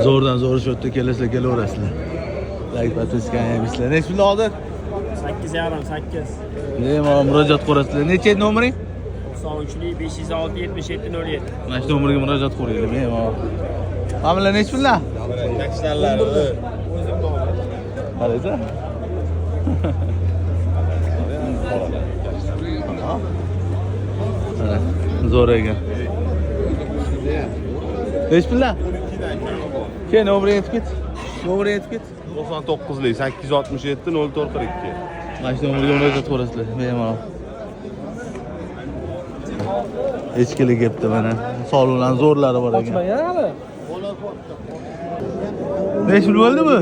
Zo'rdan zo'r shu yerda kelasizlar, kelaverasizlar. Like, подписка yemisizlar. Necha pulda hozir? 8,5, 8. Bemalol murojaat qilasizlar. Necha nomering? 93 506 77 07. Mana shu nomerga murojaat qilinglar bemalol. Mana bular necha puldan? Qaraysan? Mana, zo'r ekan. Necha puldan? Kel, nomeringni aytib ket. Nomeringni aytib ket. 99lik 867 0442. Mana shu nomerga murojaat qilasizlar bemalol. Echkilik kelibdi mana. Soluvlarning zo'rlari bor ekan. hali. Necha pul bo'ldi bu?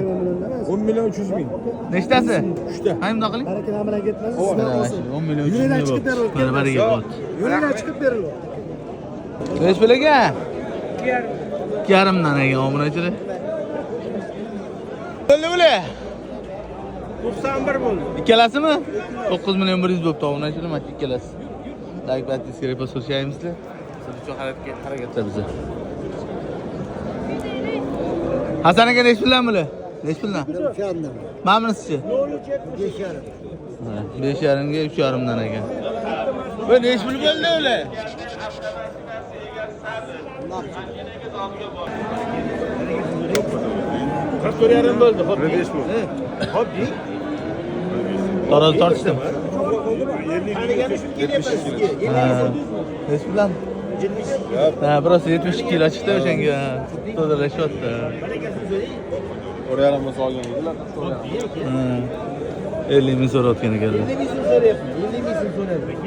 10 million 300 ming. Nechtasi? 3ta. Qani bundoq qiling. Baraka bilan ketmasa Mana sizlar shu olsin. 10 million 300 Yo'ldan ming chiqib bo'libdi. beriladi. Mana baraka bo'lyapti. Yo'ldan chiqib beriladi. Necha pul ekan? 2,5dan ekan, obunachilar. Bo'ldi bular. 91 bo'ldi. Ikkalasimi? 9 million 100 bo'libdi obunachilar, mana shu ikkalasi. Like, подписка, repost qilishaymisizlar. Sizlar uchun harakatda biza. Hasan aka necha puldan bular? Necha puldan? Mana bunisichi? 5,5ga 3,5dan ekan. Bu necha pul bo'ldi ular? Qirq to'rt yarim bo'ldi. Xo'p. Xo'p, Tarozi tortishdimi? Necha puldan? Ha, biroz 72 kilo chiqdi o'shanga. To'dalashyapti. To'rt yarim bo'lsa olgan edilar. Ha. 50 ming so'rayotgan ekanlar. 50 ming so'm so'rayapman. 50 ming so'm so'rayapman.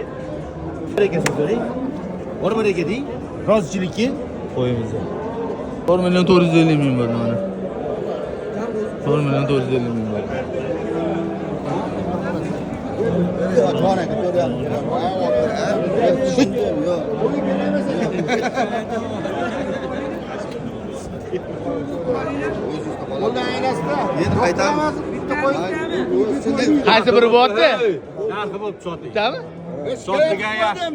Barakasini so'rang. Bor baraka deng. Rozichilikka. Qo'yimiz. 4 million 450 ming bo'ldi mana. 4 million 450 ming bo'ldi. Endi qaytamiz. Bitta qo'ying. Qaysi biri bo'lyapti? Narxi bo'lib soting. Bittami? Sotdigan yaxshi.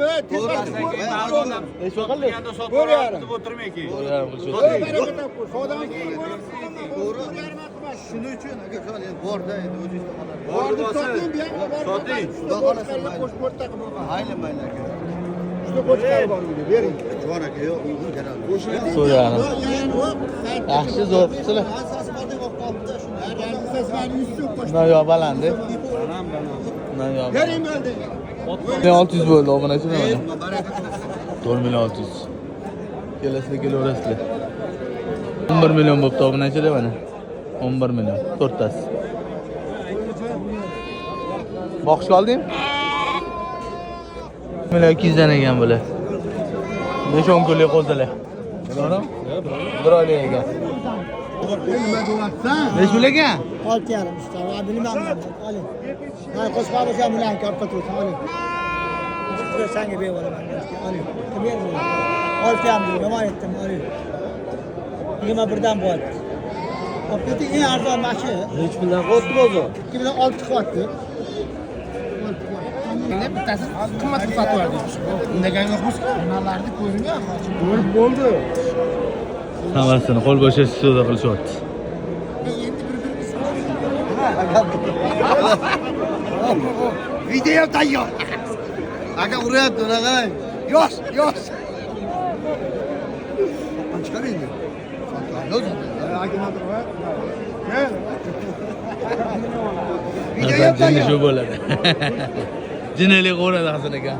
Necha qildi? Sotib o'tirmang keyin. Shuning uchun aka endi borda endi o'zingizda qoladi. Borib soting. Xudo xohlasa mayli. Mayli aka. Juda qo'chqor bor uyda, bering. Juvon aka yo'q, uyg'un kerak. So'rayapti. Yaxshi zo'r qilibsizlar. Bundan yoq baland. Bundan yoq. Bering bo'ldi. 600 bo'ldi obunachilar mana. 4 million 600. Kelasizlar kelaverasizlar. 11 million bo'libdi obunachilar mana. 11 million to'rttasi. Boqishga oldingmi? Million 200 dan ekan bular. 5-10 kunlik qo'zilar. To'g'rimi? Bir oylik ekan. Necha pul ekan? 6,5 usta. Va bilmam. Oling. Men qo'shqor bo'lsam bilan katta tursin, oling. Senga berib yuboraman. Oling. Berdim. 6,5 dedim, nima aytdim, oling. 21dan bo'lyapti. Olib keting, eng arzon mana shu. Necha puldan qo'ydi bozor? 2 million 6 qilyapti. Bittasi qimmat sotib yubordik. Undagan yo'qmiz-ku. Nimalarni ko'ringan hozir. Bo'lib bo'ldi. Hammasini qo'l bo'shatib savdo qilishyapti. Video tayyor. Aka uryapti, una qarang. Yosh, yosh. Chiqar endi. Hasan jinni shu bo'ladi. Jinnilik o'radi Hasan aka.